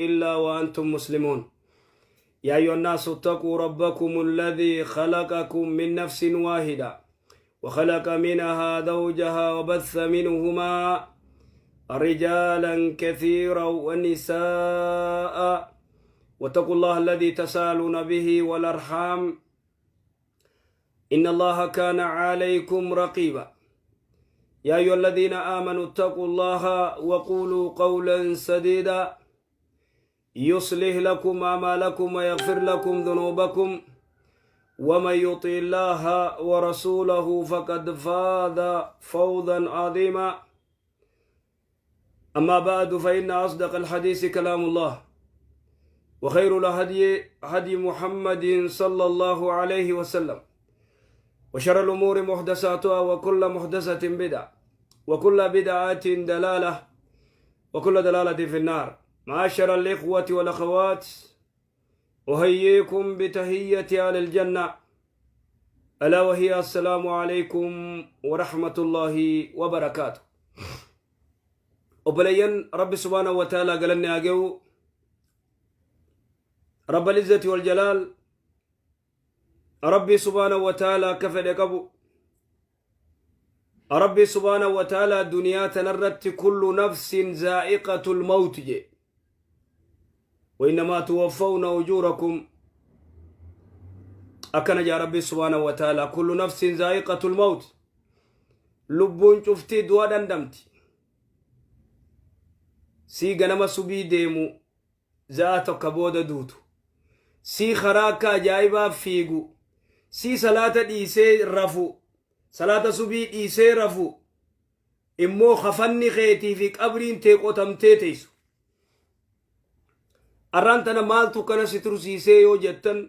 إلا وأنتم مسلمون. يا أيها الناس اتقوا ربكم الذي خلقكم من نفس واحدة وخلق منها زوجها وبث منهما رجالا كثيرا ونساء، واتقوا الله الذي تسالون به والأرحام إن الله كان عليكم رقيبا. يا أيها الذين آمنوا اتقوا الله وقولوا قولا سديدا يصلح لكم أعمالكم ويغفر لكم ذنوبكم، ومن يطع الله ورسوله فقد فاز فوزا عظيما. أما بعد، فإن أصدق الحديث كلام الله، وخير الهدي هدي محمد صلى الله عليه وسلم، وشر الأمور محدثاتها، وكل محدثة بدعة، وكل بدعة دلالة، وكل دلالة في النار. معاشر الإخوة والأخوات، أحييكم بتحية أهل الجنة، ألا وهي السلام عليكم ورحمة الله وبركاته. Obboleeyyan، Rabbi سبحانه وتعالى galanni haa ga'u. رب العزة والجلال، Rabbi سبحانه وتعالى akka fedhe qabu. Rabbi سبحانه وتعالى duniyaa tanarratti كل نفس ذائقة الموت je، وإنما توفون أجوركم. Akkana jaa Rabbi سبحانه وتعالى: كل نفس ذائقة الموت. Lubbuun cuftii du'a dhandhamti. Sii ganama subii deemu za'a tokko booda duutu, sii karaa akka ajaa'ibaa fiigu, sii salaata dhiisee rafu, salaata subii dhiisee rafu, immoo kafanni keetii fi qabriin tee qotamtee teessu. Arraan tana maaltu kana si tursiisee yoo jettan,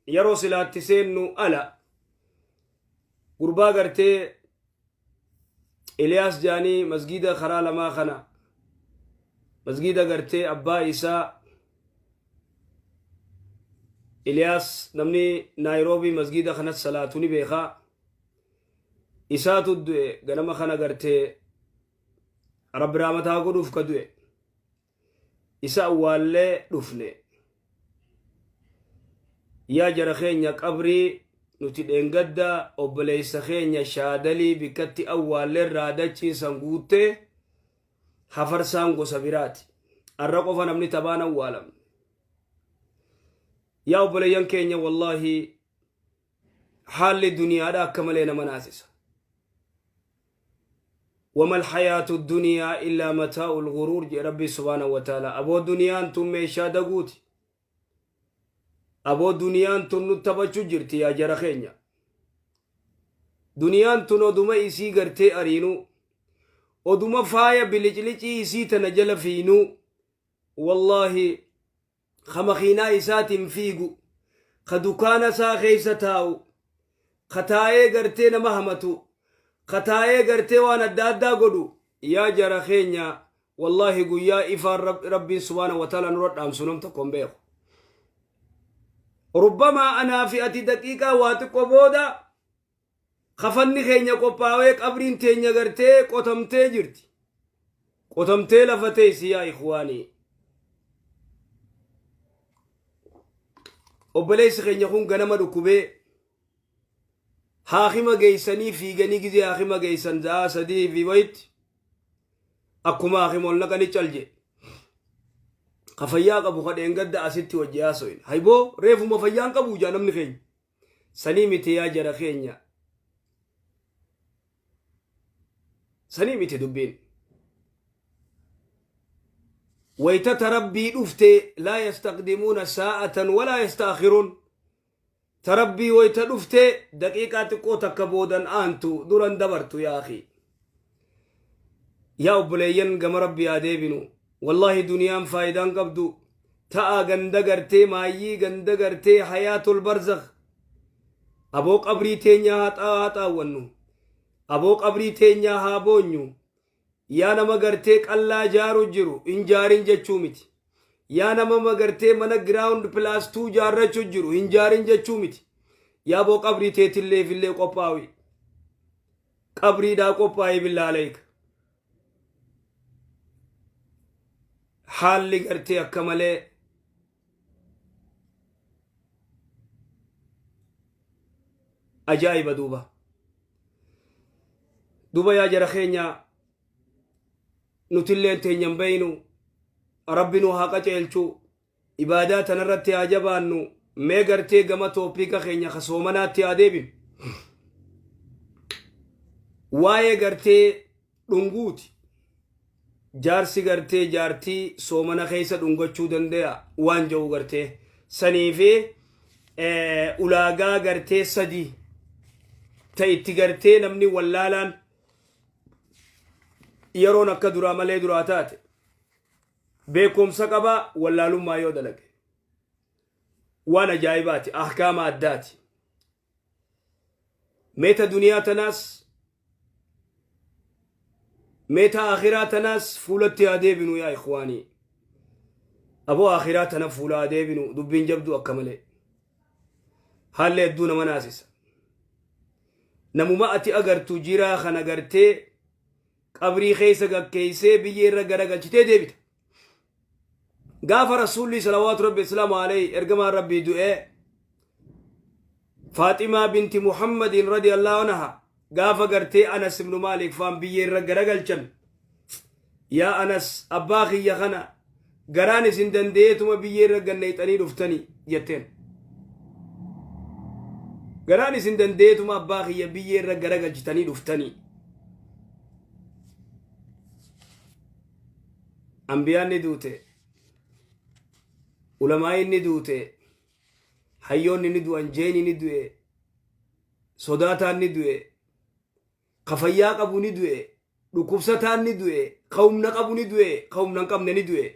yeroo silaatti seennu ala gurbaa gartee Iliyaas jaanii masgida karaa lamaa kana, masgida gartee abbaa isaa Iliyaas, namni Naayiroobii masgida kanas salaatu ni beekaa, isaatu du'e. Ganama kana gartee Rabbi raamataa godhuuf ka du'e isa awwaallee dhufne. Yaa jara keenya, qabrii nuti dheengadda obboleessa keenya Shaadalii bikkatti awwaalleerraa dachiisan guuttee hafarsaan gosa biraati. Arra qofa namni tabaan awwaalamne. Yaa obboleeyyan keenya, wallaahi haalli duniyaadha akka malee nama naasisa. وما الحياة الدنيا إلا متاع الغرور jee Rabbi سبحانه وتعالى. Aboo, duniyaan tun meeshaa daguuti. Aboo, duniyaan tun nu taphachuu jirti. Yaa jara keenya, duniyaan tun oduma isii gartee ariinuu, oduma faaya biliclicii isii tana jala fiinuu, wallaahi ka makiinaa isaatiin fiigu, ka dukaana isaa keessa taa'u, ka taa'ee gartee nama hamatu, ka taa'ee gartee waan adda addaa godhu, yaa jara keenya, wallaahi guyyaa ifaan Rabbiin سبحانه وتعالى nurra dhaamsu nam tokko hin beeku. Rubbamaa anaa fi ati daqiiqaa waa xiqqoo booda kafanni keenya qophaa'ee qabriin teenya gartee qotamtee jirti, qotamtee lafa teessi. Yaa إخواني, obboleessi keenya kun ganama dhukkubee haakima geeysanii fiiganii, gizee haakima geeysan za'a 3 fi wayitti akkuma haakima ol naqani calje. Ka fayyaa qabu, ka dheengadda asitti wajji haasoyin hayboo reefuma fayyaan qabu jaa namni keenya sanii miti. Yaa jara keenya, sanii miti dubbiin. Waytata Rabbii dhufte لا يستقدمون ساعة ولا يستأخرون. Tarabbii wayta dhufte daqiiqaa xiqqoo takka boodan aantu duran dabartu. Yaa أخي, yaa obboleeyyan, gama Rabbii haa deebinu. Wallaahi duniyaan faayidaan qabdu ta'a ganda gartee maayyii ganda gartee حياة البرزخ. Aboo, qabrii teenya haa xaawwannu. Aboo, qabrii teenya haa boonyu. Yaa nama gartee qallaa jaaru jiru, hin jaarin jechuu miti. Yaa nama gartee mana ground plus 2 jaarrachuu jiru, hin jaarin jechuu miti. Yaa boo, qabrii teetillee fillee qophaawi, qabriidhaa qophaa'ee. بالله عليك, Haalli gartee akka malee ajaa'iba duuba. Duuba yaa jara keenya, nutilleen teenyan beeynu, Rabbi nu haa qaceelchu, ibaadaa tanarratti haa jabaannu. Mee gartee gama topica keenya ka soomanaatti haa deebinu. Waa'ee gartee dhunguuti. Jaarsi gartee jaartii soomana keessa dhungachuu danda'a waan jedhu gartee sanii fi ulaagaa gartee sadii ta itti gartee namni wallaalaan yeroon akka duraa malee duraa taate beekumsa qaba wallaalummaa yoo dalage waan ajaa'ibaati, ahkaama addaati. Meeta duniyaa tanaas meeta akhiraa tanaas fuulatti haa deebinu. Yaa ikhwaanii, aboo akhiraa tana fuula haa deebinu. Dubbiin jabduu akka malee, haalli hedduu nama naasisa. Namuma ati agartu jiraa kana gartee qabrii keessa gakkeessee biyya irra garagalchitee deebita. Gaafa Rasuulli salawaatu Rabbi islaamu alayhi, ergamaan Rabbii du'ee, Faaximaa binti Muhammadin radiyallahu anha gaafa gartee Anas ibnu Maalik faan biyya irra garagalchan, "Yaa Anas, abbaa kiyya kana garaan isin dandeetuma biyya irra ganneexanii dhuftanii?" jetteen. "Garaan isin dandeetuma abbaa kiyya biyya irra garagalchitanii dhuftanii?" Ambiyaan ni duute, ulamaa'iin ni duute, hayyoonni ni du'an, jeeni ni du'e, sodaataan ni du'e, ka fayyaa qabu ni du'e, dhukkubsataan ni du'e, ka humna qabu ni du'e, ka humna hin qabne ni du'e.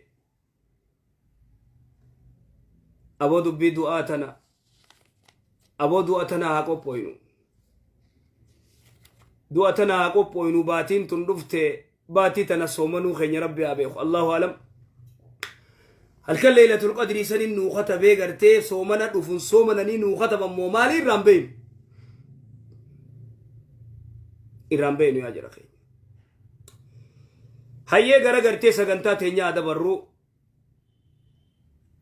Aboo dubbii du'aa tana, aboo du'a tana haa qophooynu, du'a tana haa qophooynu. Baatiin tun dhufte, baatii tana soomanuu keenya Rabbi haa beeku. Allahu alam, halkan Leeylatul Qadrii sanin nuu katabee gartee soomana dhufun soomananii nuu kataban moo maalii irraan beeynu, irraan beeynu. Yaa jara keenya, hayyee gara gartee sagantaa teenyaa dabarru.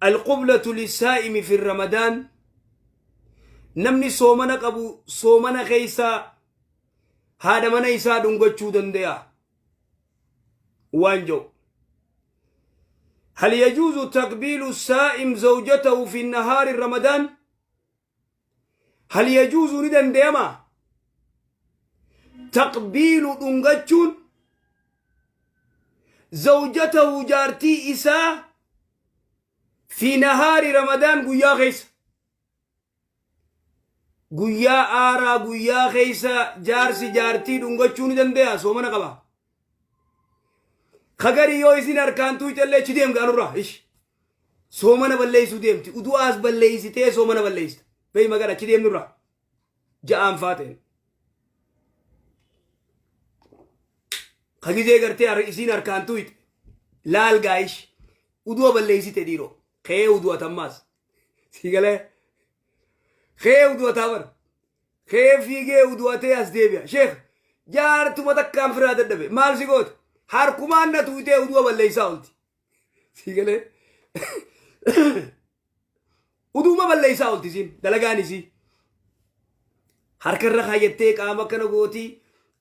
Alqublatu lissaa'imi fi Ramadaan. Namni soomana qabu soomana keessa haadha mana isaa dhungachuu danda'a waan jedhu. هل يجوز تقبيل الصائم زوجته في النهار رمضان؟ هل يجوز ni danda'ama تقبيل dhungachuun زوجته jaartii isaa في نهار رمضان guyyaa keessa, guyyaa aaraa, guyyaa keessa jaarsi jaartii dhungachuu ni danda'a soomana qaba? Kagarii yoo isin harkaan tuucallee achi deem gaanurraa ish soomana balleessuu deemti. Uduu as balleessitee soomana balleessita beey magana achi deemnurraa ja'aan faateen. Kagizee gartee isiin harkaan tuuyte laal gaayish uduu balleessite dhiiroo kee uduu atammaas si galee kee udu'ataa bara kee fiigee udu'atee as deebi'a. Sheekh, jaartuma takkaan firaa dadhabe, maal si goote? Harkumaan na tuutee udu'a balleessaa oolti. Si galee uduuma balleessaa oolti isiin. Dalagaan isii harka irra kaayyattee qaama akkana gootii,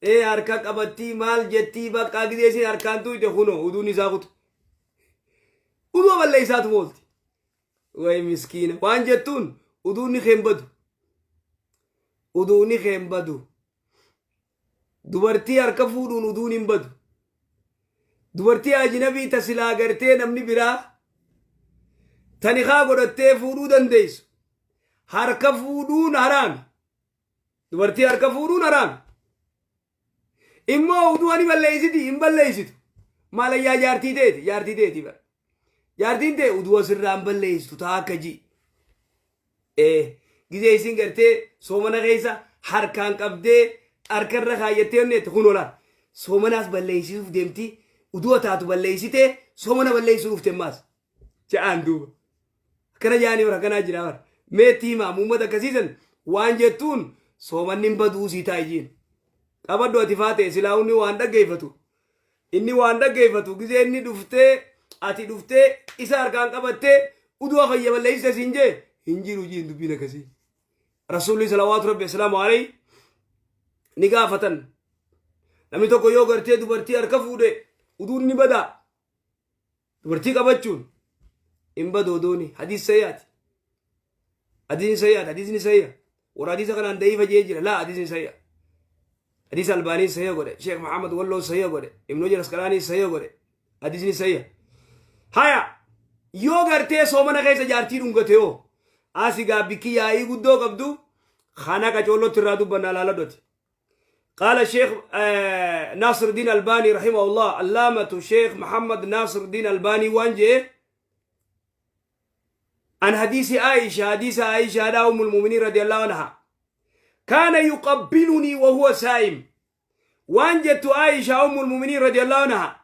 ee harka qabattii maal jettii, baqqaa gidee isiin harkaan tuuyte kunoo uduun isaa kutu udu'a balleessaatuma oolti. Way miskiina, waan jettuun uduunni keen badu, uduunni keen badu. Dubartii harka fuudhuun uduun hin badu. Dubartii ajnabii ta silaa gartee namni biraa tanikaa godhattee fuudhuu dandeessu harka fuudhuun haraami. Dubartii harka fuudhuun haraami. Immoo uduu ani balleessiti hin balleessitu. Maalayyaa jaartii teeti, jaartii teeti bara. Jaartiin tee uduu asirraa hin balleessitu taa akka ji. Ee gizee isin gartee soomana keessa harkaan qabdee harkarra kaayyattee onneetti kun olaan soomanaas balleessisuuf deemti, uduu taatu balleessitee soomana balleessuu dhufte ammaas. Ja'aan duuba. Akkana jaanii bara akkanaa jira bara. Meetti himaa uummata akkasiisan waan jettuun soomanni hin baduu sii taa'i jiin. Qabadhu ati faate silaa inni waan dhaggeeffatu. Inni waan dhaggeeffatu gizee inni dhuftee Ati dhuftee isa harkaan qabattee uduu kiyya balleessite siin jee hin jiru jiin dubbiin akkasii. Rasuulli salawaatu rabbi assalaamu alayhi ni gaafatan. Namni tokko yoo gartee dubartii harka fuudhe uduun ni badaa. Dubartii qabachuun hin badu oduuni hadiis sayyaati. Hadiisni sayyaati hadiisni sayya. Warra hadiisa kanaan da'iifa jee jira laa hadiisni sayya. Hadiisa Albaanii sayya godhe Sheekh Muhammad Walloo sayya godhe Ibnu Hajar Asqalaanii sayya godhe hadiisni sayya. Haya yoo gartee soomana keessa jaartii dhungate hoo asi gaabbikki yaa'ii guddoo qabdu kana qacoollotti irraa dubbannaa laaladhoti. قال الشيخ ناصر الدين الباني رحمه الله، علامة شيخ محمد ناصر الدين الباني waan jee عن حديث عائشة، حديث عائشة هذا أم المؤمنين رضي الله عنها، كان يقبلني وهو صائم. Waan jettu عائشة أم المؤمنين رضي الله عنها،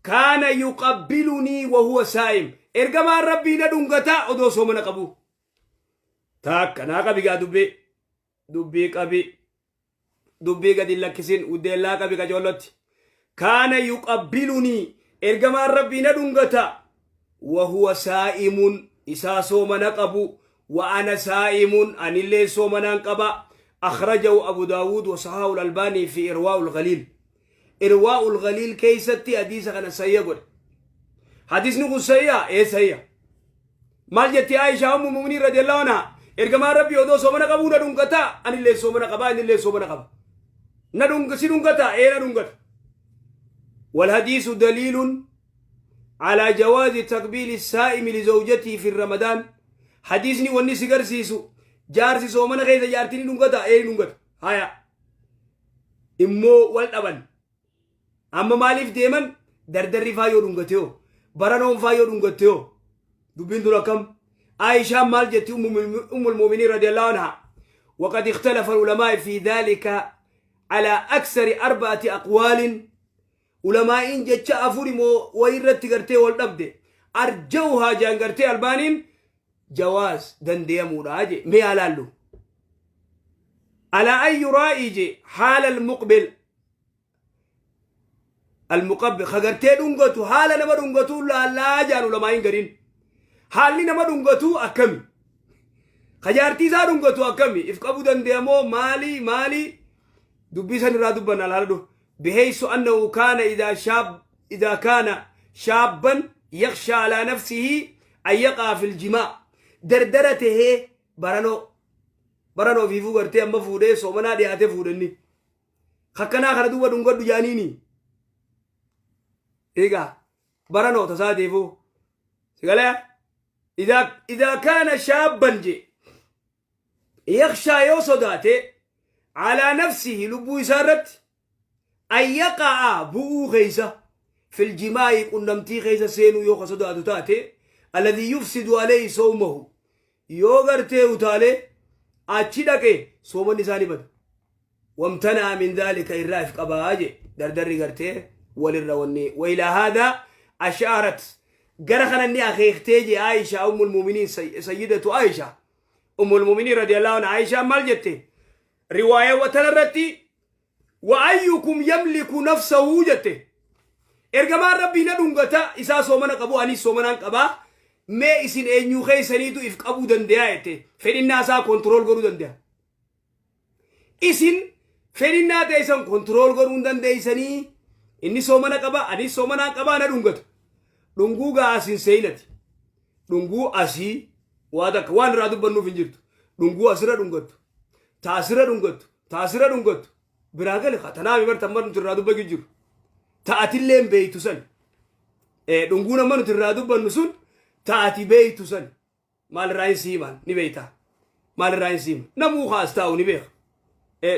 كان يقبلني وهو صائم، ergamaan rabbii na dhungata odoo soomana qabu. Takka naa qabi gaa, dubbii dubbii qabi, dubbii gadi lakkisin, uddeellaa qabi qacoollotti. كان يقبلني، ergamaan rabbii na dhungata، وهو صائم، isaa soomana qabu، وأنا صائم، anillee soomanaan qaba. أخرجه أبو داود وصححه الألباني في إرواء الغليل. إرواء الغليل keessatti hadiisa kana sayya godhe. Hadiisni kun sayya ee sayya. Maal jetti Aishaa أم المؤمنين رضي الله عنها? Ergamaan rabbii odoo soomana qabuu na dhungata, anillee soomana qaba, innillee soomana qaba. Na dhunga si dhungata ee na dhungata. والحديث دليل على جواز تقبيل الصائم لزوجته في رمضان. حديثني wanni si garsiisu jaarsi soomana keessa jaartiin dhungata ee dhungata. Haya, immoo wal dhaban. Amma maaliif deeman? Dardarri faa yoo dhungate hoo, baranoon faa yoo dhungatte hoo, dubbiin tun akkam? Aishaan maal jetti, أم المؤمنين رضي الله عنها? وقد اختلف العلماء في ذلك على أكثر أربعة أقوال. Ulamaa'iin jecha afur immoo wayirratti gartee wal dhabde. أرجحها jaan gartee albaaniin جواز dandeemuudha je. Mee alaallu على أن يراعي je حال المقبل، المقبل ka gartee dhungatu, haala nama dhungatu laallaa jaan. Ulamaa'iin gariin haalli nama dhungatu akkami? Ka jaartii isaa dhungatu akkami if qabuu dandeemoo? Maali maali dubbii san irraa dubbanna laala. بحيث أنه كان إذا كان شابا يخشى على نفسه أن يقع في الجماع. دردرته baranoo baranoo fiifuu gartee amma fuudhee soomanaa dhiyaatee fuudhanni kakkanaa kana duuba dhungadhu jaaniini. Egaa baranoo tasaatiifuu sigalee إذا كان شابا je يخشى yoo sodaate على نفسه lubbuu isaa irratti أن يقع bu'uu keeysa في الجماع qunnamtii keeysa seenuu yoo ka sodaatu taate، الذي يفسد عليه صومه، yoo gartee utaalee achi dhaqe soomanni isaanii bada، وامتنع من ذلك irraa if qabaa je. Dardarri gartee walirra wanni وإلى هذا أشارت، gara kananni akeektee je عائشة أم المؤمنين، سيدة عائشة أم المؤمنين رضي الله عنها. عائشة maal jette riwaaya watan irratti? وأيكم يملك نفسه jette. Ergamaan rabbii na dhungata isaa soomana qabu, anis soomanaan qabaa, mee isin eenyuu keeysaniitu if qabuu danda'a jette. Fedhinnaa isaa control godhuu danda'a? Isin fedhinnaa teessan control godhuu hin dandeeysanii? Inni soomana qaba, anis soomanaan qabaa, na dhungata. Dhunguu gaa asin seenati, dhunguu asii waa takka waan irraa dubbannuuf hin jirtu. Dhunguu asirra dhungattu, taasirra dhungattu, taasirra dhungattu biraa gale tanaaf barta amma nuti irraa dubbachuu jiru ta'atillee hin beeytu san. Dhunguun amma nuti irraa dubbannu sun ta'ati beeytu san maal irraa hin siiman ni beeyta, maal irraa hin siiman namuu kaas taa'u ni beeka.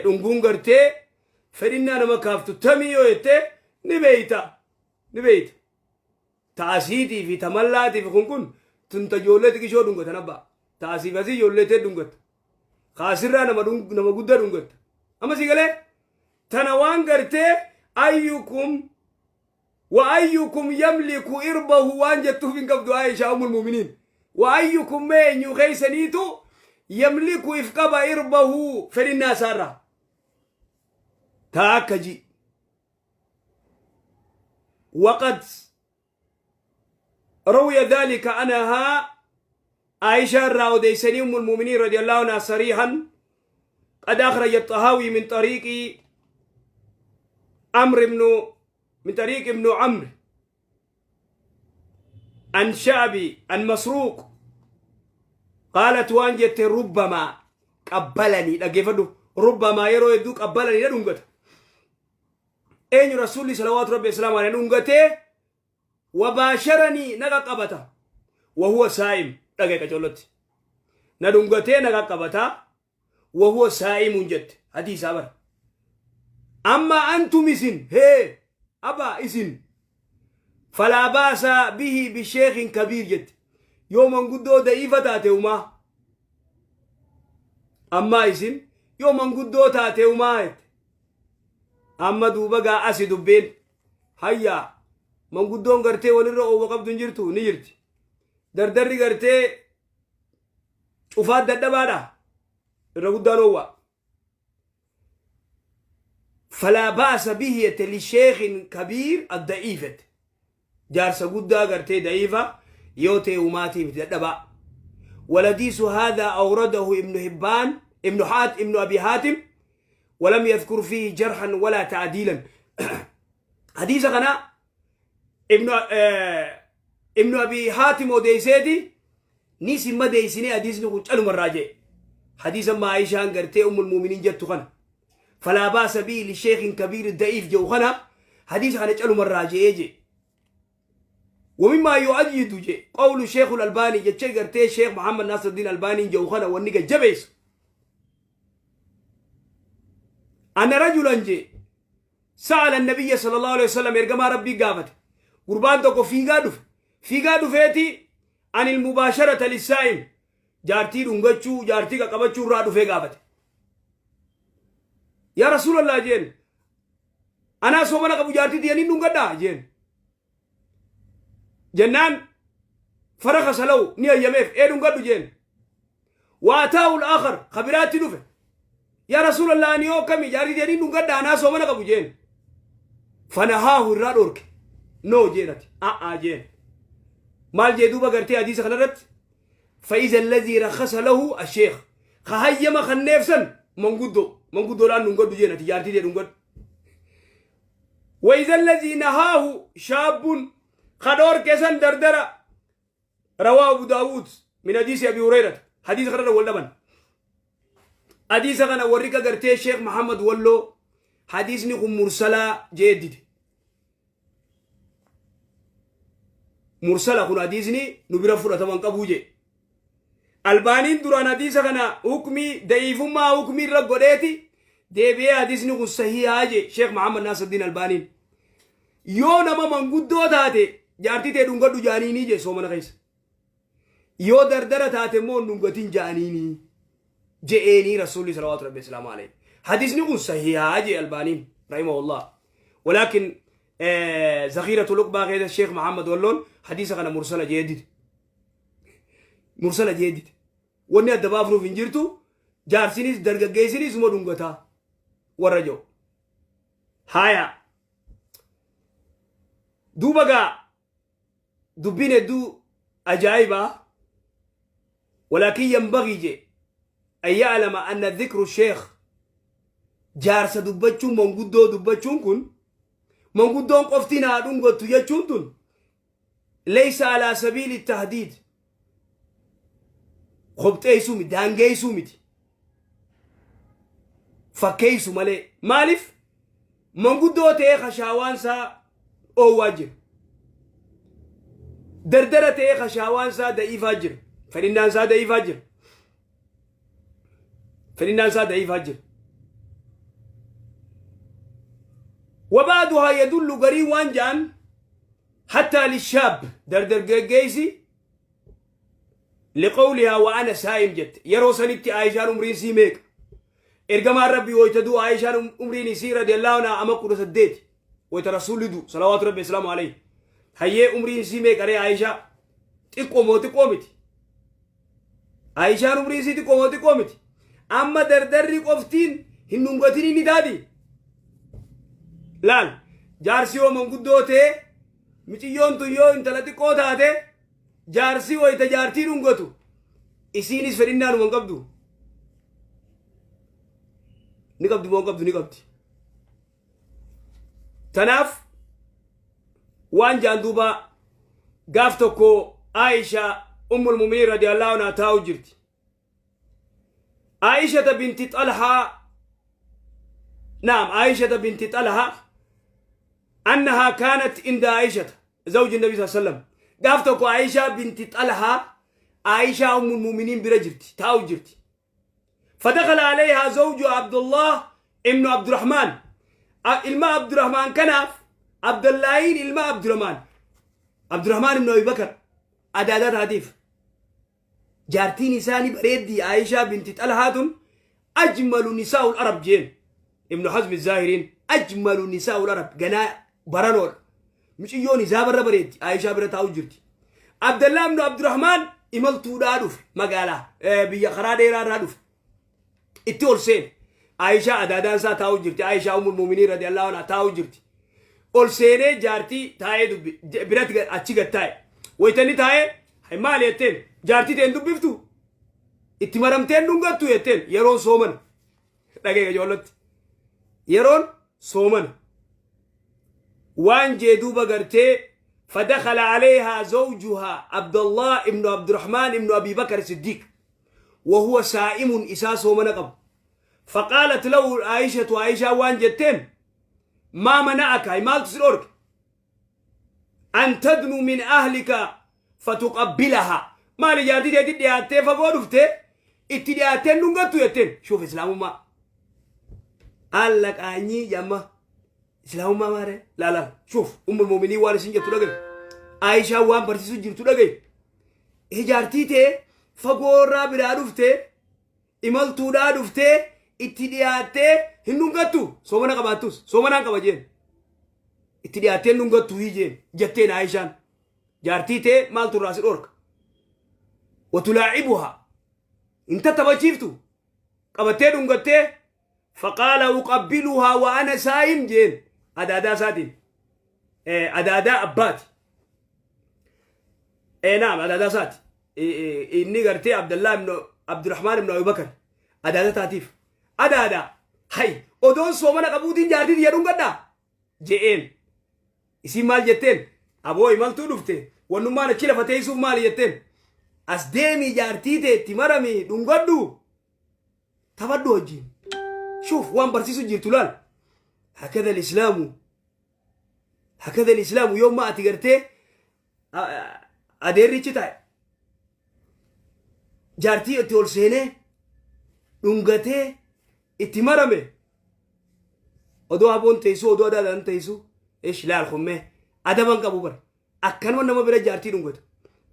Dhunguun gartee fedhinnaa nama kaaftu tamii yoo jettee ni beeyta, ni beeyta. Taasiitii fi tamallaatii fi kun tunta ijoollee xiqishoo dhungatan abbaa taasiif asii ijoollee tee dhungatta, kaasirraa nama guddaa dhungatta. Amma si galee tana waan gartee أيكم وأيكم يملك إربه waan jettuuf hin qabdu Aisha أم المؤمنين. وأيكم mee eenyu keeysaniitu يملك if qaba إربه fedhinnaa isaarraa? Taakka ji وقد روي ذلك عنها عائشة الراوديسني أم المؤمنين رضي الله عنها صريحا. قد أخرج الطهاوي من طريق عمرو بن من طريق ابن عمرو عن شعبي عن مسروق قالت waan jette ربما قبلني. Dhaggeeffadhu, ربما yeroo hedduu قبلني na dhungata. Eenyu? Rasuulli صلوات ربي وسلامه عليه dhungatee وباشرني na qaqqabata وهو صائم. Dhagee qacollotti na dhungatee na qaqqabata وهو صائم jette. Hadiisaa bara. أما أنتم isin hee aba isin فلا بأس به بشيخ كبير jette. Yoo manguddoo da'iifa taate umaa. Ammaa isin yoo manguddoo taate umaa jette. Amma duuba gaa asi dubbiin hayyaa manguddoon gartee walirra oowwa qabdu hin jirtu? Ni jirti. Dardarri gartee cufaat dadhabaadha, irra guddaan oowwa. فلا بأس به jette لشيخ كبير الضعيف jette. Jaarsa guddaa gartee da'iifa yoo ta'e umaatii miti dadhabaa. والحديث هذا أورده ابن حبان ابن حات ابن أبي حاتم ولم يذكر فيه جرحا ولا تعديلا. حديث كان ابن أبي حاتم odeesseeti nis hin madeeysinee. Hadiisni kun calumarraa jee hadiisa ma Aishaan gartee أم المؤمنين jettu kana فلا بأس به لشيخ كبير ضعيف جو kana hadiisa kana calumarraa jee jee. ومما يؤيد جي قول الشيخ الألباني جتشي قرتي الشيخ محمد ناصر الدين الألباني جو خنا ونقا جبيس أن رجلا جي سأل النبي صلى الله عليه وسلم ergamaa Rabbii gaafate. Gurbaan tokko fiigaa dhufe, fiigaa dhufeeti عن المباشرة للصائم jaartii dhungachuu, jaartii qaqqabachuu irraa dhufee gaafate. يا رسول الله jeen, anaa soomana qabu jaartii tiyaniin dhungadhaa jeen. Jennaan فرخص له ni hayyameef, ee dhungadhu jeen. وأتاه الآخر ka biraatti dhufe. يا رسول الله ani yoo kami jaartii tiyaniin dhungadhaa, anaa soomana qabu jeen. فنهاه irraa dhorke. No jeenati a'aa jeen. Maal jee duuba gartee hadiisa kanarratti? فإذا الذي رخص له الشيخ ka hayyama kanneefsan manguddoo, manguddoodhaan dhungadhu jeen. Ati jaartii tee dhungadhu. وإذا الذي نهاه شاب ka dhorke san dardara. رواه أبو داود من حديث أبي هريرة. حديث خرر واللبن حديث كان وريك غرتي الشيخ محمد ولو حديث نكون مرسلة جديد مرسلة كن حديثني نبرا فرة من قبوجي. Albaaniin duraan hadiisa kana hukmii da'iifummaa hukmii irra godheeti deebi'ee hadiisni kun sahihaa je Sheekh Muhammad Naasirdiin Albaaniin. Yoo nama manguddoo taate jaartii tee dhungadhu jaaniinii je soomana keessa. Yoo dardara taate immoo hin dhungatin jaaniinii je'eenii rasuulli صلوات ربي وسلامه عليه. Hadiisni kun sahihaa je Albaaniin رحمه الله. ولكن ذخيرة العقبى keessa Sheekh Muhammad Walloon hadiisa kana mursala jeedide. Mursala jeedide. Wanni adda baafnuuf hin jirtu, jaarsinis dargaggeessinis uma dhungataa warra jiru. Haya. Duuba gaa dubbiin hedduu ajaa'ibaa. ولكن ينبغي je أن يعلم أن ذكر الشيخ jaarsa dubbachuun, manguddoo dubbachuun kun, manguddoon qofti naa dhungattu jechuun tun ليس على سبيل التحديد qobxeessuu miti, daangeessuu miti, fakkeessu malee. Maaliif? Manguddoo ta'ee kashaawaan isaa oowwaa jira, dardara ta'ee kashaawaan isaa da'iifaa jira, fedhinnaan isaa da'iifaa jira, fedhinnaan isaa da'iifaa jira. وبعضها يدل garii waan ja'an حتى للشاب dardargaggeessi لقولها وأنا صائم jette. Yeroo sanitti Aayishaan umriin sii meeqa? Ergamaan Rabbii wayta du'u Aayishaan umriin isii رضي الله عنها ama 18 wayta rasuulli du'u صلوات ربي وسلامه عليه. Hayyee, umriin isii meeqa ree Aayishaa? Xiqqoo moo xiqqoo miti? Aayishaan umriin isii xiqqoo moo xiqqoo miti? Amma dardarri qoftiin hin dhungatin inni taati. Laal, jaarsi yoo manguddoo ta'e, miciyyoon tun yoo intala xiqqoo taate. Jaarsi wayta jaartii dhungatu isiinis fedhinnaanuma hin qabdu. Ni qabdi moo hin qabdu? Ni qabdi. Tanaaf waan jaan duuba gaaf tokko Aisha ummul muminiin radiyallahu anha taa'u jirti. Aishata binti Xalhaa, naam, Aishata binti Xalhaa annahaa kaanat inda Aishata zawji nabi sallallahu alaihi wasallam. Gaaf tokko Aishaa binti Xalhaa Aishaa ummul muminiin bira jirti, taa'u jirti. فدخل عليها زوج عبد الله ابن عبد الرحمن، ilma Abdurrahman kanaaf Abdullaahiin ilma Abdurrahman, Abdurrahman ibn Abi Bakar adaadaa taatiif jaartiin isaanii bareeddii Aishaa binti Xalhaa tun أجمل نساء العرب jeen Ibnu Hazmi Zaahiriin. أجمل نساء العرب ganaa baranoodha. Miciyyoon isaa barra bareeddi Aishaa bira taa'u jirti. Abdallaa ibnu Abdurrahman imaltuudhaa dhufe, magaalaa biyya karaa dheeraa irraa dhufe. Itti ol seene. Aishaa adaadaan isaa taa'u jirti. Aishaa ummul muuminiin radiyallahu anha taa'u jirti. Ol seenee jaartii taa'ee dubbi biratti achi gad taa'e. Waytanni taa'ee, "Hay, maali?" jetteen. "Jaartii ta'een dubbiftu itti maramteen dhungattu?" jetteen. Yeroon soomana dhagee ijoollatti, yeroon soomana waan jee duuba gartee فدخل عليها زوجها عبد الله ابن عبد الرحمن ابن أبي بكر الصديق وهو صائم، إسا صومنا قبل. فقالت له عائشة، عائشة waan jetteen، "ما منعك؟" هاي maaltu si dhorke؟ "أن تدنو من أهلك فتقبلها." Maali jaartii teetti dhiyaattee fagoo dhuftee itti dhiyaatteen dhungattu jetteen. شوف islaamummaa alla qaanyii jamma islaamummaa maare laala. شوف ummul mu'miniin waan isin jettu dhagaye, Aayishaan waan barsiisu jirtu dhagaye. Jaartii tee fagoorraa biraa dhuftee, imaltuudhaa dhuftee, itti dhiyaattee hin dhungattu? Soomana qabaattus soomanaan qaba jeen. Itti dhiyaattee hin dhungattu hii jeen jetteen Aayishaan. Jaartii tee maaltu irraa si dhorka? وتلاعبها hin tattabachiiftu qabattee dhungattee? فقال أقبلها وأنا صائم jeen adaadaa isaatiin. Adaadaa abbaati, naam, adaadaa isaati. Inni gartee Abdallah ibn Abdurrahman ibn Abubakar adaada taatiif. "Adaadaa, hay, odoon soomana qabuutiin jaartii tiyya dhungadhaa?" je'een. Isiin maal jetteen? "Aboo, imaltuu dhufte, wannummaan achi lafa teessuuf maali?" jetteen. "As deemii jaartii teetti maramii dhungadhu, taphadhu wajjin." شوف waan barsiisu jirtu laal. هكذا الإسلام، هكذا الإسلام. Yooma ati gartee adeerrichi ta'e jaartii itti ol seenee dhungatee itti marame, odoo haboon teessu, odoo adaadhaan teessu, ish laal kummee adaban qabu bar. Akkanuma nama bira jaartii dhungatu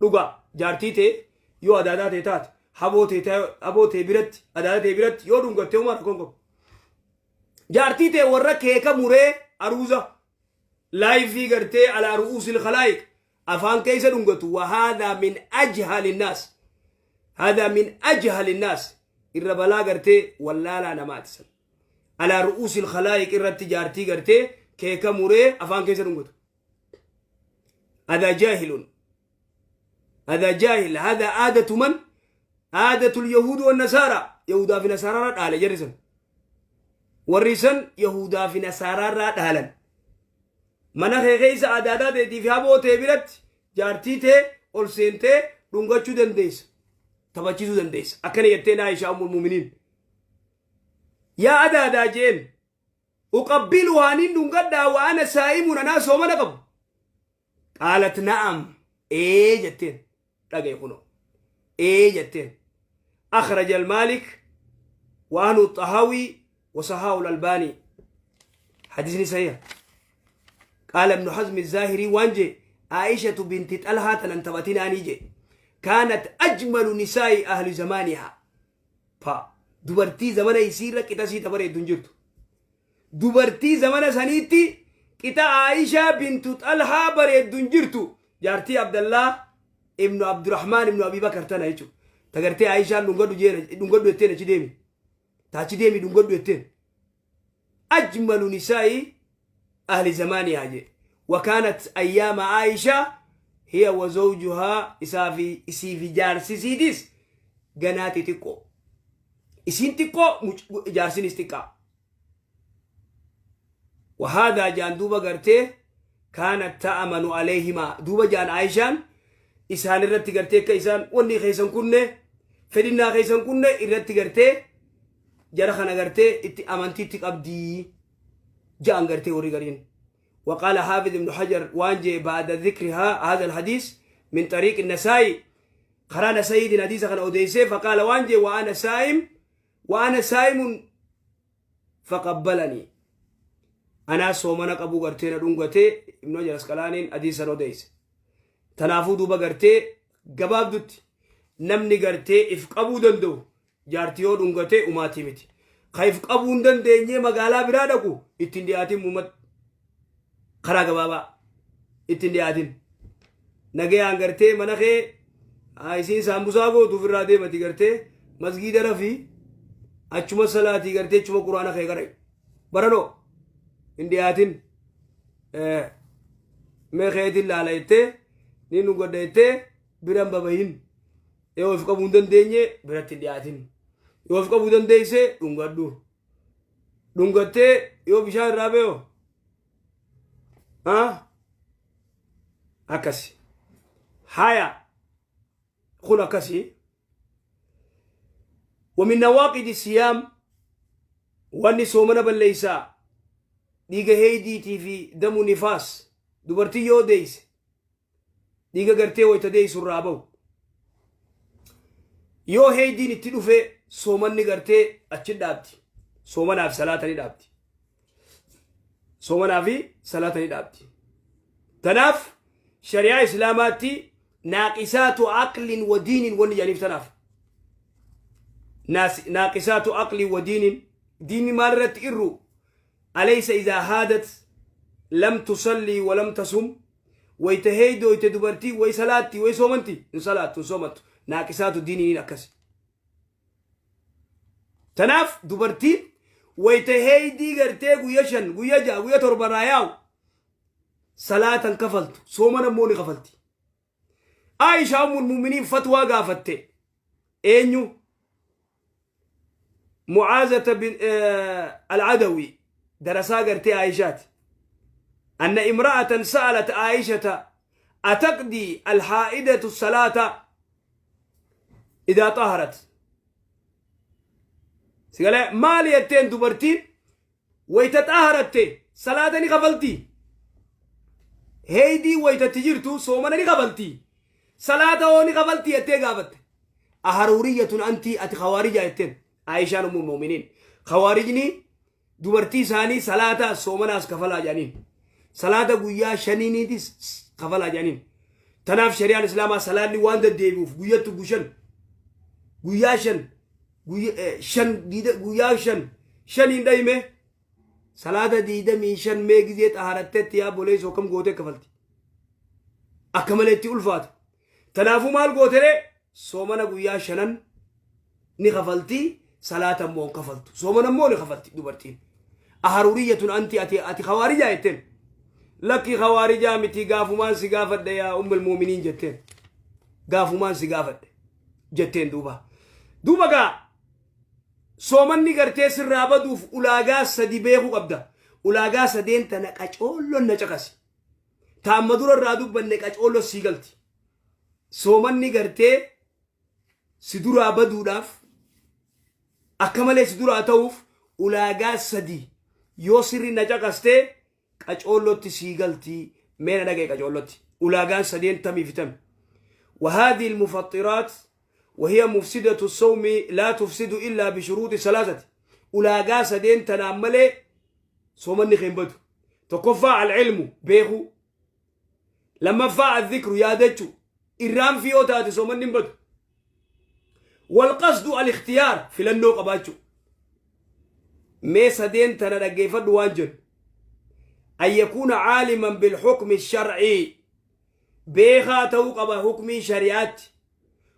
dhugaa jaartii ta'e yoo adaadaa ta'e taate, haboo ta'e, haboo ta'e biratti, adaadaa ta'e biratti yoo dhungatte homaa rakkoon qabu. Jaartii ta'e warra keeka muree aruuza laayifii gartee على رؤوس الخلائق afaan keessa dhungatu، وهذا من أجهل الناس، هذا من أجهل الناس. Irra balaa gartee wallaalaa namaati san على رؤوس الخلائق irratti jaartii gartee keeka muree afaan keessa dhungatu. هذا جاهل، هذا جاهل. هذا عادة من؟ عادة اليهود والنصارى. يهودا fi nasaraa dhaale jarri san. Warri san yahudaa fi nasaaraarraa dhaalan. Mana kee keessa adaadaa teetii fi haboo tee biratti jaartii tee ol seentee dhungachuu dandeessa, taphachiisuu dandeessa. Akkana jetteen Aishaa ummul muminiin. "Yaa adaadaa," jeen, "أقبلها nin dhungadhaa وأنا صائم anaa soomana qabu?" قالت نعم, ee jetteen. Dhagaye kuno, ee jetteen. أخرج المالك وأهل الطهاوي وصححه الألباني. حديثني صحيح. قال ابن حزم الظاهري waan jee عائشة بنت طلحة تنتبتين أنيجي كانت أجمل نساء أهل زمانها. فا dubartii zamana isiirra qixa sii tabareeddu hin jirtu. Dubartii zamana saniitti qixa Aishaa bintu Xalhaa bareeddu hin jirtu. Jaartii Abdallaa ibnu Abdurrahmaan ibnu Abi Bakar tana jechuudha. Tagartee Aishaan dhungadhu jeena, dhungadhu jetteen, achi deemi. Taachi deemi dhungadhu jetteen. أجمل نساء أهل زمانها jee. وكانت أيام عائشة Hiya wa zawjuhaa, isaa fi isii fi jaarsi isiitis ganaa xixiqqoo. Isiin xiqqoo, jaarsinis xiqqaa. وهذا jaan duuba gartee كانت تأمن عليهما. Duuba jaan Aayishaan isaan irratti gartee akka isaan wanni keessan kunne, fedhinnaa keessan kunne irratti gartee jara kana gartee itti amantiitti qabdii ja'an gartee warri gariin. وقال حافظ ابن حجر وانجي بعد ذكرها هذا الحديث من طريق النسائي، قرانا سيدنا حديث كان أوديسي، فقال وانجي وأنا صائم، وأنا صائم فقبلني. أنا soomana qabu gartee na dhungatee. Ibnu Hajar Asqalaaniin hadiisa odeesse. Tanaafuu duuba gartee gabaabdutti namni gartee if qabuu danda'u jaartii yoo dhungatee umaatii miti. Ka if qabuu hin dandeenye magaalaa biraa dhaqu ittiin dhiyaatin. Muumat karaa gabaabaa ittiin dhiyaatin. Nagayaan gartee mana kee isiin saambusaa gootu ofirraa deemati, gartee masgiida rafii, achuma salaatii, gartee achuma quraana kee qara'i. Baranoo hin dhiyaatin. Mee keetiin laala jettee ni nu godha jettee biran babahin. Yoo of qabuu hin dandeenye biratti hin dhiyaatin. Yoo of qabuu dandeesse dhungadhu. Dhungattee yoo bishaan irraa beeyo akkasi haya kun akkasi. ومن نواقض الصيام، wanni soomana balleeysaa dhiiga heeydiitii fi دم نفاس. Dubartii yoo deeyse dhiiga gartee wayta deeysu irraa bahu, yoo heeydiin itti dhufe, soomanni gartee achi dhaabdi. Soomanaaf salaata ni dhaabdi, soomanaa fi salaata ni dhaabdi. Tanaaf shari'aa islaamaatti ناقصات عقل ودين wanni jedhaniif tanaaf. ناقصات عقل ودين، diinni maal irratti irru? أليس إذا حاضت لم تصلي ولم تصم؟ Wayta heeydoyte dubartii way salaatti way soomanti? Hin salaattu, hin soomattu. ناقصات دين iin akkasi. Tanaaf dubartiin wayta heeydii gartee guyya 5, guyya 6, guyya 7 irraa yaa'u salaatan kafaltu, sooman ammoo ni kafalti. Aishaa ummul mu'miniin fatwaa gaafatte. Eenyu? Mucaazata bin Alcadawi, darasaa gartee Aishaati. أن امرأة سألت عائشة: أتقضي الحائضة الصلاة إذا طهرت؟ Sigalee maali jetteen? Dubartiin wayta xaaharatte salaata ni kafalti? Heeydii waytatti jirtu soomana ni kafalti? Salaata hoo ni kafalti jettee gaafatte. أحرورية أنت، ati khawaarija jetteen Aayishaan ummul mu'miniin. Khawaarijni dubartii isaanii salaata soomanaas kafalaa jedhaniin, salaata guyyaa shaniiniitis kafalaa jedhaniin. Tanaaf shari'aan islaamaa salaanni waan deddeebi'uuf guyyattu gushan guyyaa 5, 5, guyyaa 5 shaniin dhayime salaata 25. Mee gizee xaharattetti yaa boleessoo akkam gootee kafalti? Akka malee itti ulfaata. Tanaafuu maal gootere? Soomana guyyaa shanan ni kafalti, salaata immoo hin kafaltu, soomana immoo ni kafalti dubartiin. أحرورية أنت، ati khawaarijaa jetteen. Lakki, khawaarijaa miti, gaafumaan si gaafadhe yaa ummul mu'miniin jetteen. Gaafumaan si gaafadhe jetteen. Duuba gaa soomanni gartee sirraa baduuf ulaagaa sadi beekuu qabda. Ulaagaa sadeen tana qacoolloon na caqasi. Taamma dura irraa dubbanne qacoollo sii galti. Soomanni gartee si duraa baduudhaaf, akka malee si duraa ta'uuf, ulaagaa sadi yoo sirri na caqastee qacoollotti sii galti. Mee na dhagaye qacoollotti. Ulaagaan sadeen tamii fi tami? وهذه المفطرات وهي مفسدة الصوم لا تفسد إلا بشروط ثلاثة. Ulaagaa sadeen tanaan malee soomanni hin badu. Tokkoffaa العلم, beekuu. Lammaffaa الذكر, yaadachuu. Irraan fi yoo taate soomanni hin badu. والقصد الاختيار, filannoo qabaachuu. Mee sadeen tana dhaggeeffadhu waan jedhu. أن يكون عالما بالحكم الشرعي, beekaa ta'uu qaba hukmii shari'aatti.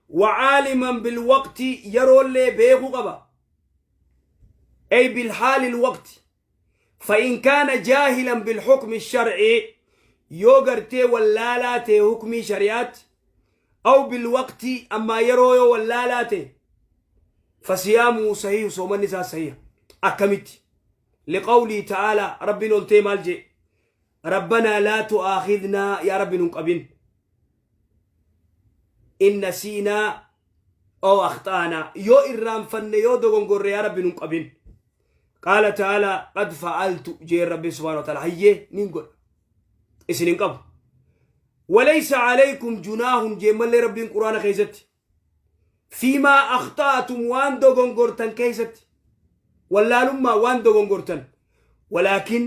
وعالما بالوقت, yeroollee beekuu qaba, أي بالحال الوقت. فإن كان جاهلا بالحكم الشرعي, Yoo gartee wallaalaa ta'e hukmii shari'aatti, aw bilwaqti, ammaa yeroo yoo wallaalaa ta'e, fasiyaamuhu sahiihu, soomanni isaa sahiha. Akkamitti? Liqawlii ta'aalaa, Rabbiin ol ta'e maal jee? Rabbanaa laa tu'aakhidnaa, yaa Rabbi nun qabin, in nasiinaa aw akhxaanaa, yoo irraanfanne, yoo dogongorre, yaa Rabbi nun qabin. Qaala ta'aalaa qad fa'altu jeen Rabbi subhaanahu wa ta'ala, hayyee nin godha, isin hin qabu. Walaysa alaykum junaahun jeen mallee Rabbiin Quraana keessatti, fiimaa akhtaatum, waan dogongortan keessatti, wallaalummaa waan dogongortan, walaakin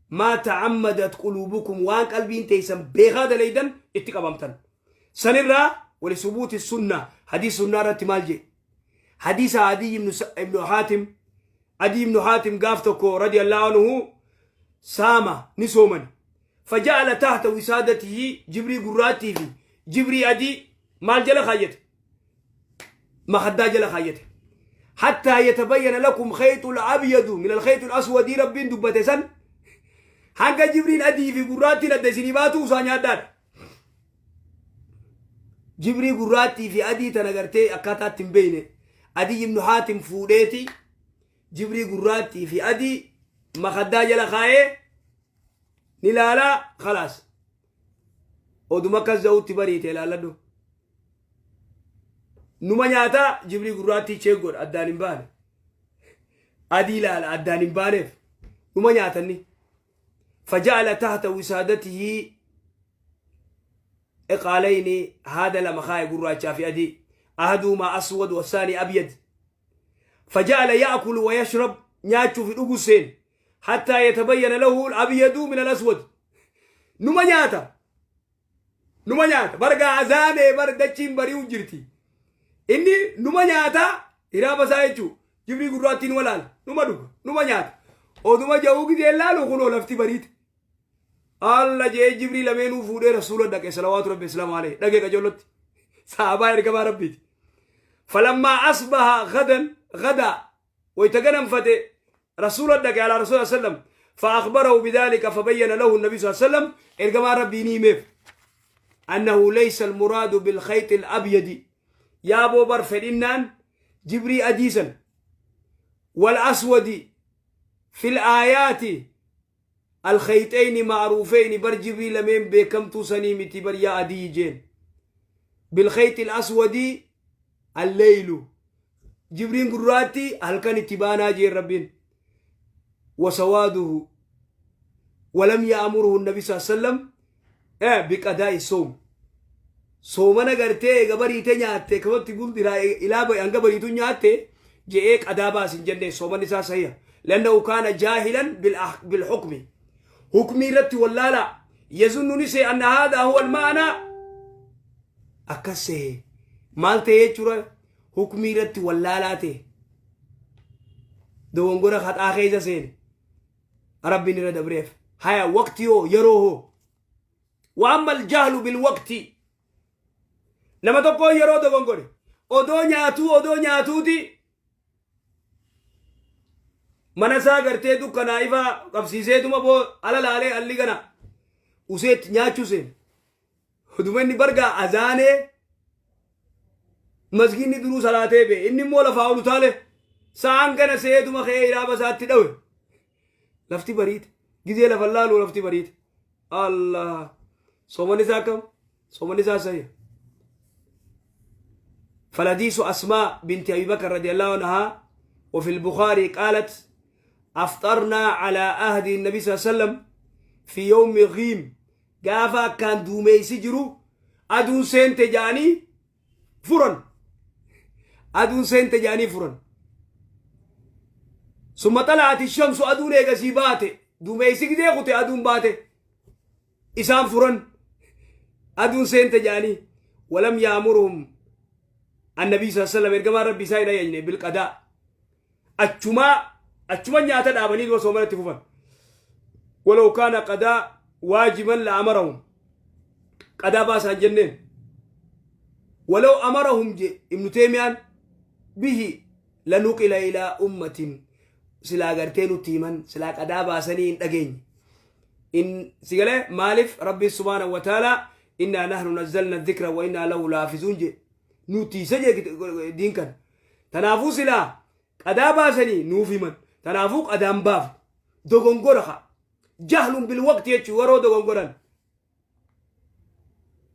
maa ta'ammadat quluubukum, waan qalbiin teessan beekaa dalaydan itti qabamtan sanirraa. Walisubuuti sunna, hadiis sunnaa irratti maal jee? Hadiisa Adiy ibnu Haatim. Adiy ibnu Haatim gaaf tokko radiyallahu anhu saama, ni sooman. Faja'ala tahta wisaadatihi, jibrii gurraattii fi jibrii adii maal jala kaayyate? Makaddaa jala kaayyate. Hattaa yatabayyana lakum khayxul abyadu min alkhayxul aswadii Rabbiin dubbate san, hanga jibriin adii fi gurraattiin adda isinii baatu usaa nyaadhaadha. Jibrii gurraattii fi adii tana gartee akkaataatti hin beeyne. Adiy ibnu Haatim fuudheeti jibrii gurraattii fi adii makaddaa jala kaayee ni laalaa. Khalaas, oduma akkas ja'utti bariite. Ilaalladhu, numa nyaataa, jibrii gurraattii check godha, addaan hin baane. Adii ilaala, addaan hin baaneef numa nyaatanni. Faja'ala tahta wisaadatihi iqaalayni, haada lama kaaye, gurraachaa fi adii, ahaduhumaa aswad wasaani abyad. Faja'ala ya'kulu wa yashrab, nyaachuu fi dhuguu seen, hattaa yatabayyana lahu al-abyadu min al-aswad. Numa nyaata, numa nyaata, bargaa azaanee bar dachiin bari'u jirti, inni numa nyaata. Hiraaba isaa jechuu jibrii gurraattiin numa laala, numa dhuga, numa nyaata. Oduma ja'uu gizee laalu kunoo lafti bariite. Alla jee, jibrii lameenuu fuudhee Rasuula dhaqe, salawaatu Rabbi islaamu alayhi. Dhaqe qajeelotti, sahabaa ergamaa Rabbiiti. Falammaa asbaha gadan gadaa, wayta ganamfate Rasuula dhaqe, ala Rasuula sallam, فأخبره بذلك، فبين له النبي صلى الله عليه وسلم، إرجما ربي نيمف، أنه ليس المراد بالخيط الأبيض، يا أبو بر فإنان جبري أديسا، والأسود في الآيات الخيطين معروفين، بر جبري لمن بكمتو سنيمتي بر يا أدي جين. بالخيط الأسود الليل، جبرين قراتي هل كان اتبانا جين ربين، وسواده. ولم يأمره النبي صلى الله عليه وسلم بقضاء الصوم. Soomana gartee eega bariite nyaatte kamatti bulti ilaa hanga bariitu nyaatte je'ee qadaa baas hin jenne. Soomanni isaa sahiha, لأنه كان جاهلا بالحكم، حكمي رتي ولالا، يظن نسي أن هذا هو المعنى. أكسه maal ta'ee jechuudha? Hukmii irratti wallaalaa ta'e, dogongora haxaa keessa seene, Rabbiin irra dabreef. Haya, waqti hoo? Yeroo hoo? وأما الجهل بالوقت, nama tokko yeroo dogongore, odoo nyaatuu, odoo nyaatuuti mana isaa gartee dukkanaa ifaa qabsiiseetuma boo ala laalee alli gana useetti nyaachuu seene. Oduma inni bargaa azaanee masgiinni duruu salaatee bee, inni immoo lafaa ol utaale, sa'aan gana seetuma ka'ee iraaba isaatti dhawe. Lafti bariite. Gizee lafa laalu lafti bariite. Allah, soomanni isaa akkam? Soomanni isaa sahiha. فالحديث أسماء بنت أبي بكر رضي الله عنها، وفي البخاري، قالت: أفطرنا على عهد النبي صلى الله عليه وسلم في يوم غيم. Gaafa akkaan duumeysi jiru aduun seente jaanii furan, aduun seente jaanii furan. ثم طلعت الشمس, aduun eegasii baate. Duumeysi gidee kute, aduun baate, isaan furan, aduun seente jaanii. ولم يأمرهم النبي صلى الله عليه وسلم, ergamaan Rabbi isaa hin ajajne, بالقضاء. Achuma achuma nyaata dhaabanii dura soomanatti fufan. ولو كان قضاء واجبا لأمرهم, qadaa baasaan jenneen. ولو أمرهم je Ibnu Teemiyaan به لنقل إلى أمة, silaa gartee nutti himan, silaa qadaa baasanii hin dhageenye. In si galee maaliif Rabbiin subhaanahu wa ta'aalaa innaa nahnu nazzalna dhikra wa innaa lahu laafizuun jee nuti isa jee diin kana. Tanaafuu silaa qadaa baasanii nuuf himan. Tanaafuu qadaan baafne. Dogongora kaa. Jahlun bil waqti jechuun yeroo dogongoran.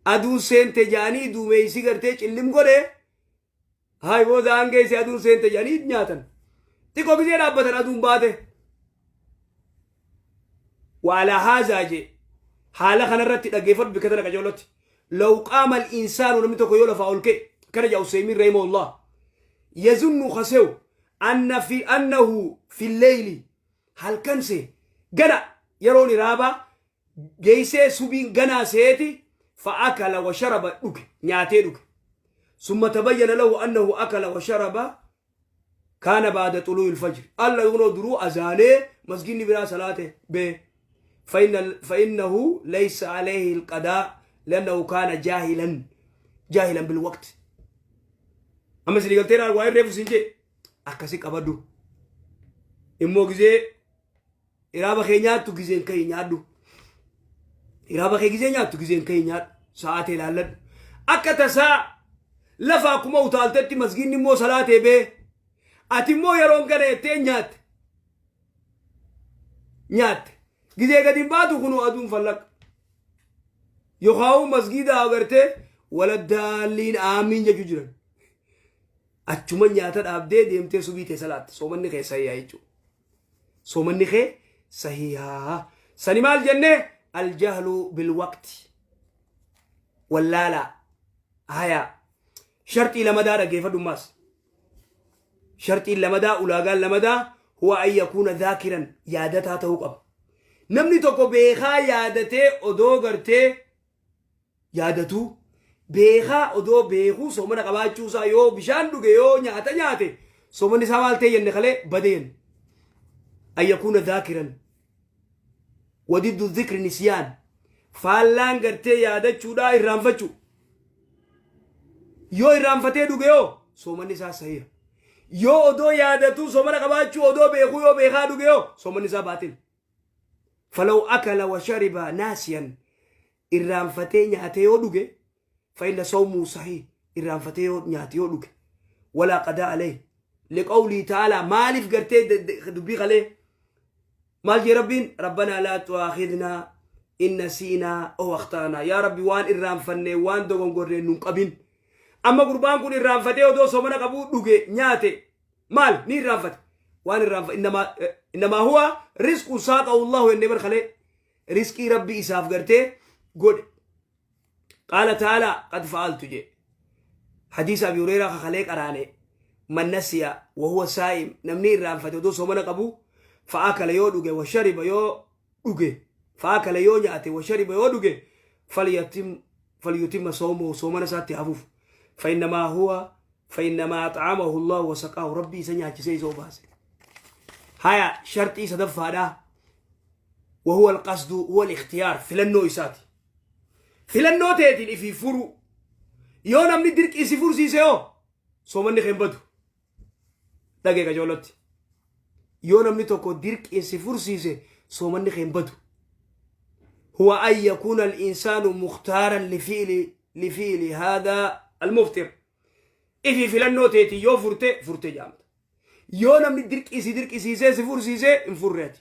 Aduun seente jaanii duumeysi gartee cillim godhe Haay booda hanga isii aduun seente jedhanii nyaatan. Xiqqoo gisee dhaabbatan aduun baate. Waalaa haazaa jee haala kanarratti dhaggeeffadhu bikka tana qajeellotti. Law qaama al-insaanu namni tokko yoo lafaa ol ka'e akkana jedha Useymiin rahimahullah. Yazunnu kasew anna fi annahu fi leyli halkan see gana yeroon iraabaa geeysee subiin ganaa seeti fa'akala wa sharaba dhuge nyaatee dhuge summa tabayyana lahu annahu akala wa sharaba kaana baada xuluu'i alfajri alla kunoo duruu azaanee masginni biraa salaate bee فإنه ليس عليه القضاء لأنه كان جاهلا جاهلا بالوقت أما سيدي قلت لها وين ريفو سنجي أكاسي قبدو إمو gizee Iraaba kee nyaattu gizeen ka'ii nyaadhu. Iraaba kee gizee nyaattu gizeen ka'ii nyaadhu. Sa'aatee ilaalladhu. Akka tasaa lafa akkuma utaaltetti masgiinni immoo salaatee bee. Ati immoo yeroon kana jettee nyaatte. Nyaatte. Gizee gadi hin baatu kunuu aduun fallaqa. Yookaan masgiida agartee waladdaalliin aamiin jechuu jiran. Achuma nyaata dhaabdee deemtee subii tee salaatte. Soomanni kee sahiha jechuudha. Soomanni kee sahiha. Sani maal jenne? Aljahlu bilwaqti. Wallaalaa. Haya. Sharxii lamadaa dhaggeeffadhu ammaas. Sharxiin lamadaa ulaagaan lamadaa huwa an yakuuna dhaakiran yaadataa ta'uu qaba. Namni tokko beekaa yaadatee odoo gartee yaadatuu beekaa odoo beekuu soomana qabaachuu isaa yoo bishaan dhuge yoo nyaata nyaate soomanni isaa maal ta'e jenne kalee bade jenne. An yakuuna dhaakiran wadiddu dhikri nisyaan faallaan gartee yaadachuudhaa irraanfachuu yoo irraanfatee dhuge yoo soomanni isaa sahiha yoo odoo yaadatuu soomana qabaachuu odoo beekuu yoo beekaa dhuge yoo soomanni isaa baatil falaw akala wa shariba naasiyan irraanfatee nyaatee yoo dhuge fa inna sawmuu sahih irraanfatee yoo nyaate yoo dhuge walaa qadaa alayhi liqawlii ta'aalaa maaliif gartee dubbii kalee maal jee rabbiin rabbanaa laa tu'aakhidnaa in nasiinaa ow akhtaanaa yaa rabbi waan irraanfannee waan dogongorreen nun qabin amma gurbaan kun irraanfatee odoo soomana qabuu dhuge nyaate maal ni irraanfate waan irraanfa innamaa huwa rizqun saaqahu allahu jennee bar kalee Rizqii Rabbi isaaf gartee godhe. Qaala ta'aalaa qad fa'altu jee. Hadiisa Abi Hureyraa kakalee qaraane man nasiya wa huwa saa'im namni irraanfate odoo soomana qabu fa'akala yoo dhuge wa shariba yoo dhuge fa'akala yoo nyaate wa shariba yoo dhuge falyatim falyutimma sawmahu soomana isaatti hafuuf fa'innamaa huwa fa'innamaa ax'amahu Allah wa saqaahu Rabbi isa nyaachisee isa obaase. Haya sharxii sadaffaadhaa وهو القصد هو الاختيار filannoo isaati filannoo teetiin ifii furuu yoo namni dirqii si fursiise hoo soomanni kee hin badu dhagee qajoolotti yoo namni tokko dirqiin si fursiise soomanni kee hin badu هو أن يكون الإنسان مختارا لفعل هذا المفطر ifii filannoo teetiin yoo furte furte jaamta Yoo namni dirqii si dirqisiisee si fursiisee hin furre ati.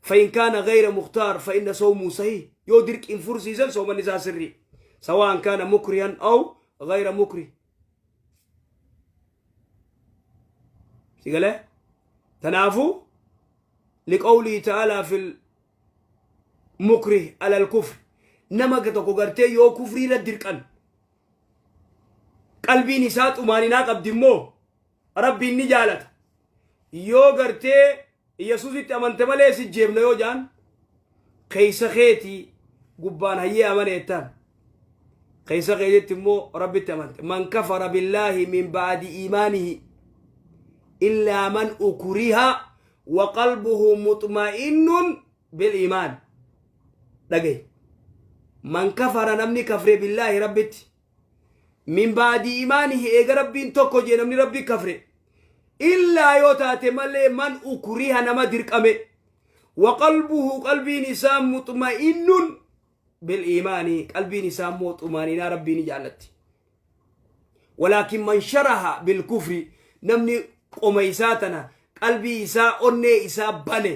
فإن كان غير مختار فإن صومه صحيح yoo dirqiin fursiisan soomanni isaa sirrii. سواء كان مكرها أو غير مكره. Si galee? Tanaafuu لقوله تعالى في المكره على الكفر nama tokko gartee yoo kufrii irra dirqan qalbiin isaa xumaaninaa qabdi immoo Rabbiin ni jaalata. Yoo gartee Yesuusitti amante malee si jeebna yoo jaan keessa keetii gubbaan hayyee amane jettaan. Keessa keetitti immoo Rabbitti amante. Man kafara billaahi min ba'di iimaanihi illaa man ukriha wa qalbuhu mutma'innun bil iimaan. Dhagahi. Man kafara namni kafre billaahi Rabbitti Min ba'di imaanihi eega Rabbiin tokko jee namni Rabbii kafre. Illaa yoo taate malee man ukriha nama dirqame. Waqalbuhu qalbiin isaa muxma'innun bil iimaani, qalbiin isaa immoo xumaaninaa Rabbii ni jaallatti. Walaakin man sharaha bil kufri, namni qoma isaa tana, qalbii isaa, onnee isaa bane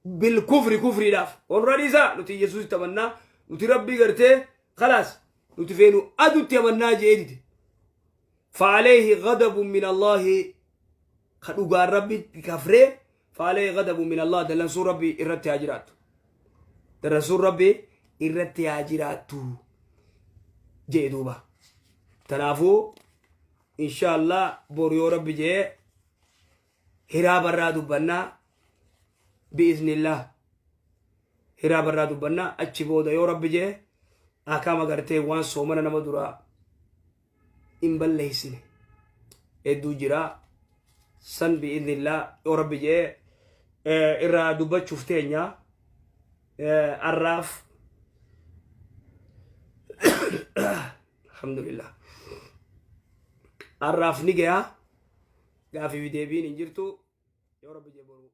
bil kufri, kufriidhaaf onra dhiisaa, nuti Yesuusitti amannaa, nuti Rabbii gartee kalaas nuti feenu adutti amannaa je'ee dide. Fa'aleehi ghadabun min Allaahi, ka dhugaan Rabbi kafree, fa'aleehi ghadabun min Allah, dallansuun Rabbi irratti haa jiraattu. Dallansuun Rabbi irratti haa jiraattu jee duuba. Tanaafuu insha Allah boru yoo Rabbi jee hiraa barraa dubbannaa, bi'iznillah hiraa barraa dubbannaa. Achi booda yoo Rabbi jee akaama gartee waan soomana nama duraa hin balleessine hedduu jira, san bi'iznillah yoo Rabbi jee irraa dubbachuuf teenya. Arraaf alhamdulillah, arraaf ni gayaa, gaafii fi deebiin hin jirtu yoo Rabbi jee boru.